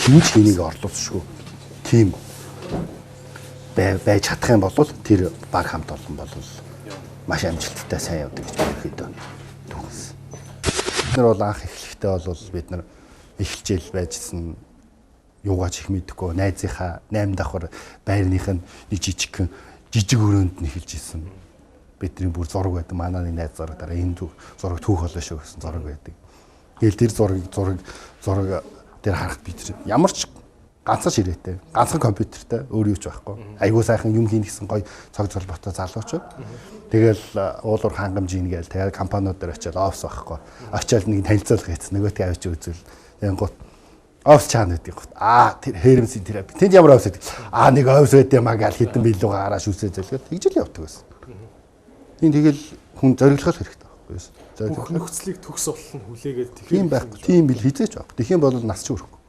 Хэн ч хэнийг орлуулшгүй. Тийм байж чадах юм бол тэр баг хамт олон бол маш амжилттай сайн явдаг гэж би ерөөхдөө дүгнэсэн. Бид нар бол анх эхлэхдээ бол бид нар эхэлжэл байжсэн юугаач их мэдэхгүй найзынхаа 8 давхар байрных нь нэг жижигхэн жижиг өрөөнд нь эхэлж исэн. Бидний бүр зураг байдаг. Манай нэг найз зураг дараа энэ зураг түүх болно шүү гэсэн зураг байдаг. Тэгэл тэр зургийг зураг дээр харахад бид ямар ч ганцхан ширээтэй, ганцхан компьютертэй өөр юу ч байхгүй. Айгуу сайхан юм хийн гэсэн гоё цог золботой залуучууд. Тэгэл уулуур хангамж ийн гээл тэгэл компаниуд дээр очиад офис байхгүй. Очиад нэг танилцуулга хийсэн. Нөгөөтгөө авчиж үзвэл тэгэнгუთ офис чаана гэдэг гот. Аа тэр хээрэмсийн тэр тэнд ямар офис гэдэг. Аа нэг офис байд юм а гээл хитэн билүү гараа шүсээ зэлгээд тэгж л явдаг байсан. Энэ тэгэл хүн зориглох хэрэгтэй байхгүй юу? Зориглох нөхцөлийг төгс болол нь хүлээгээд тийм байхгүй. Тийм бил хизээч байхгүй. Тэгэх юм бол нас чи өрөхгүй.